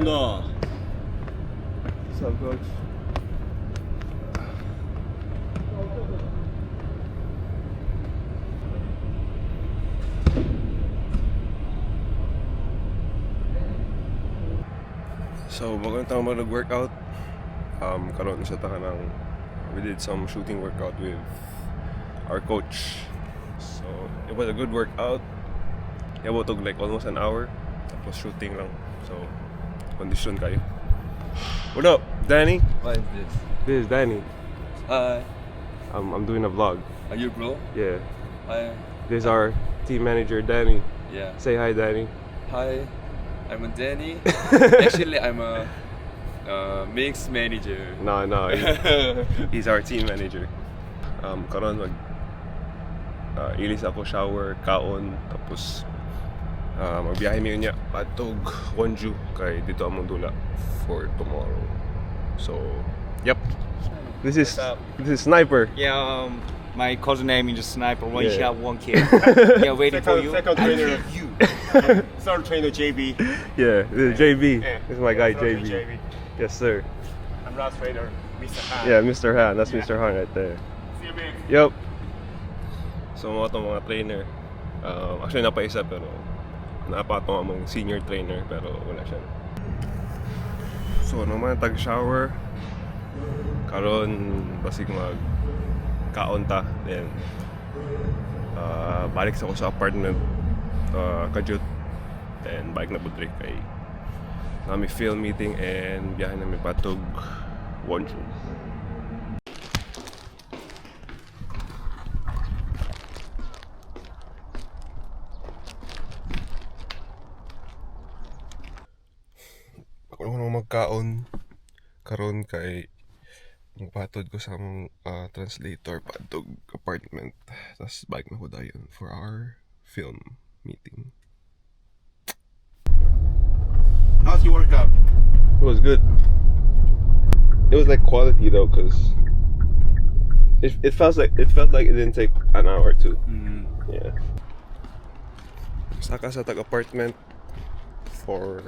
반갑습니다. What's up, coach? So, bago na tayo mag-workout, karon sa ta ng we did some shooting workout with our coach. So, it was a good workout. Yabot og like almost an hour. Tapos shooting lang. So, condition kayo. What up, Danny? What is this? This is Danny. Hi. I'm doing a vlog. Are you bro? Yeah. Hi. This is our team manager, Danny. Yeah. Say hi, Danny. Hi. I'm a Danny. Actually, I'm a mix manager. No, he's our team manager. Karon mag ilis ako, shower, kaon, tapos magbiyahe mi unya padtog Wonju kay dito among dula for tomorrow. So, yep. This is Sniper. Yeah, my cousin name is Sniper. One shot, one kill. Yeah, waiting for you. Second I trainer. kill you. Third trainer JB. Yeah, this is JB. Yeah. This is my guy Third trainer JB. JB. Yes, sir. I'm last trainer, Mr. Han. Yeah, Mr. Han. That's Mr. Han right there. See you, mate. Yup. So mga itong mga trainer. Actually napaisa pero napa itong among senior trainer pero wala siya. So naman tag shower. Karon basig mag kaon ta then balik sa ko sa apartment, kajut, then bike na pud kay nami film meeting and biyahe nami patog Wonju. Ako naman magkaon karon kay magpatod ko sa among translator padtog apartment. Tapos bike na ko dayon for our film meeting. How's your workout? It was good. It was like quality though, 'cause it felt like it didn't take an hour or two. Yeah. Saka sa tag apartment for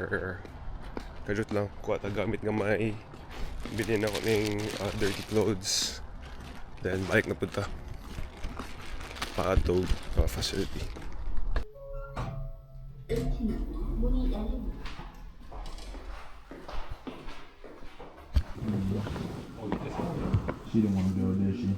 kajut lang kuha tag gamit nga may bilhin ako ning dirty clothes, then balik na punta paadto facility. 문이 열립니다. She didn't want to go, did she?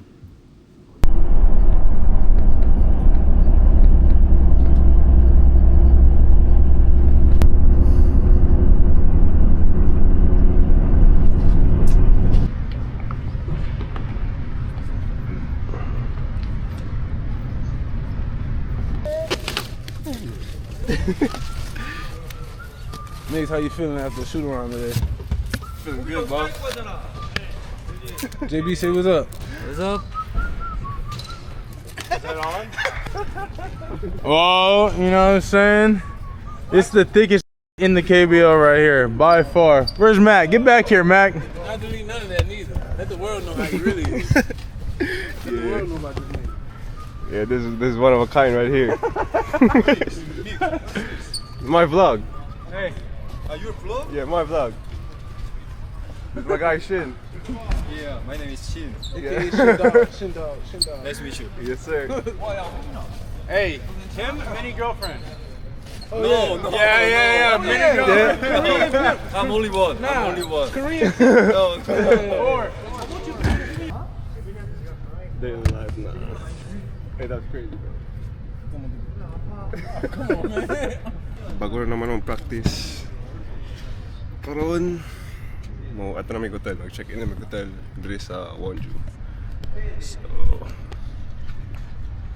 Niggas, how you feeling after the shoot around today? Feeling good, boss. JB, say what's up. What's up? Oh, you know what I'm saying? It's the thickest in the KBO right here, by far. Where's Mac? Get back here, Mac. Not delete none of that neither. Let the world know how you really is. Let the world know about this nigga. Yeah, this is one of a kind right here. My vlog. Hey, are you a vlog? Yeah, my vlog. This is my guy Shin. Yeah, my name is Shin. AKA Shin Dog, Shin Dog, Shin Dog. Nice to meet you. Yes, sir. Hey, him, many girlfriends. No, no. Yeah. Many girlfriends. I'm only one. I'm only one. Korean. No, no. Four. Day in life now. Hey, that's crazy, bro. Come on, man. Bago na naman ang practice. Karon, mo ato na may hotel. Mag-check-in na may hotel diri sa Wonju. So,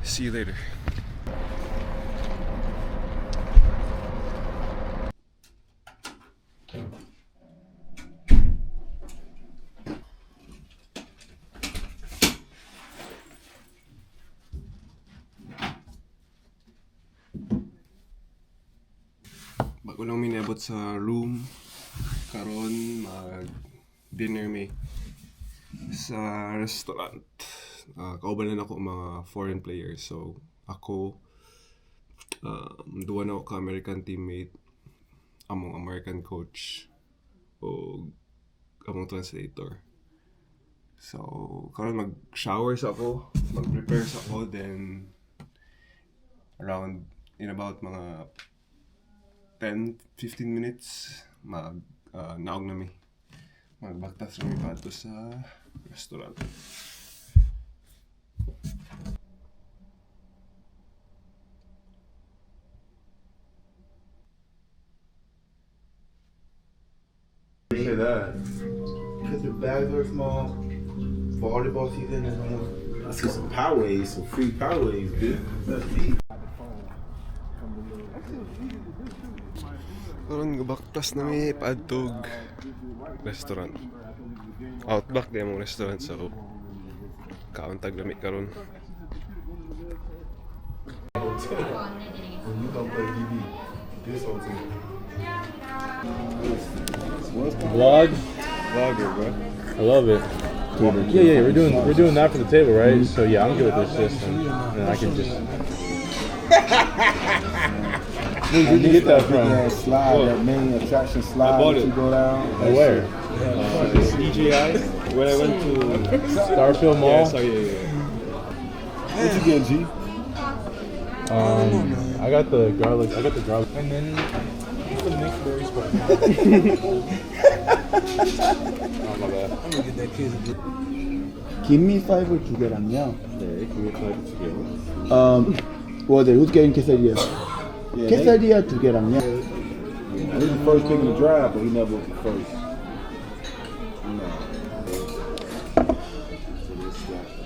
see you later. Bago lang minabot sa room, karon mag dinner mi sa restaurant. Kauban na ako mga foreign players. So ako, duwa na ako ka American teammate, among American coach. o among translator. So, karon mag-shower sa ako, mag-prepare sa ako, then around in about mga 10-15 minutes mag naog na mi. Magbaktas na mi padto sa restaurant. Say that. Because the bags are small. Volleyball season is almost. I see some Powerades, some free Powerades, dude. That's deep. Karon gabaktas na mi padtog restaurant. Outback di among restaurant, so kaon tag lami karon. When you don't play DB, this whole team. Vlog. Vlogger, bro. I love it. Yeah, we're doing that for the table, right? So yeah, I'm good with this system, and I can just. Where'd you get that from? That slide, that main attraction slide I bought that it. you go down. Where? DJI when I went to Starfield Mall. Yeah, sorry, yeah. What you getting, G? I got the garlic. I got the garlic. And then the mixed berry spark. Oh, my bad. I'm gonna get that kid. Gimme five 두 개랑요. 네, gimme five 두 개요. Well, then who's getting quesadilla? Yeah, quesadilla 두 개랑요. He was the first pick in the draft, but he never was the first. No.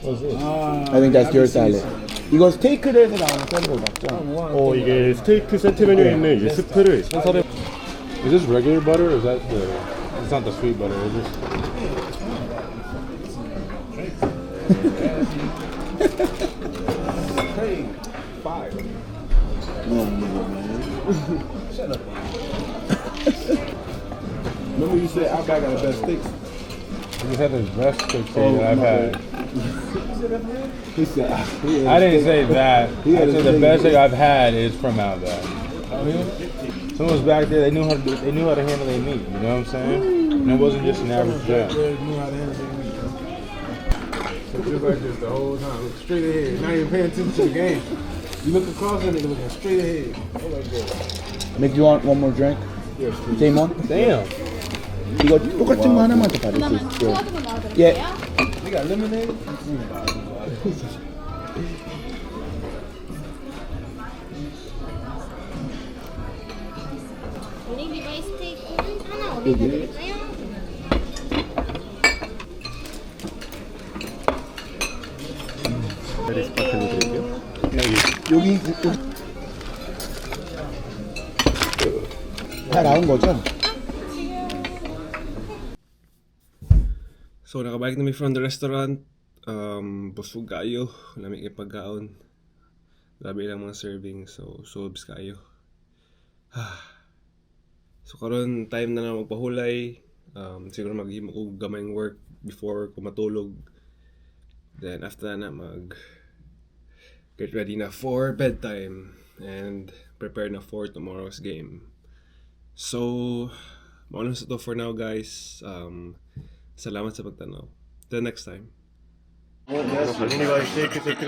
What's this? I think that's your salad. 이거 스테이크에서 나오는 샐러드 맞죠? 어 이게 스테이크 세트 메뉴에 있는 이제 스프를 1,400. Is this regular butter or is that the? It's not the sweet butter, is it? No, no, man. Shut up. Remember you said Outback got the best steaks? You just had the best steak that I've my had. He said, he had I didn't say that. He I had a said the steak. best steak I've had is from Outback. Someone was back there. They knew how to do. They knew how to handle their meat. You know what I'm saying? And it wasn't just an average Joe. They knew how to handle their meat. So just like this the whole time, look straight ahead, not even paying attention to the game. You look across and nigga looking straight ahead. I'm like that. Make you want one more drink? Yes, please. Same one? Damn. 이거 똑같은 거 하나만 더 받을 수 있어요? 예. They got lemonade. 올린 ribeye 스테이크는 하나 올려드릴까요? 드릴게요. 여기 다 나온 거죠? So nakabalik na mi from the restaurant. Busog kaayo, lami kay pagkaon. Grabe lang mga serving, so sobs kaayo. So karon time na na magpahulay. Siguro maghimo og gamayng work before ko matulog. Then after na mag get ready na for bedtime and prepare na for tomorrow's game. So, mao na sa to for now, guys. Salamat sa pagtanaw. Till next time. Anybody steak?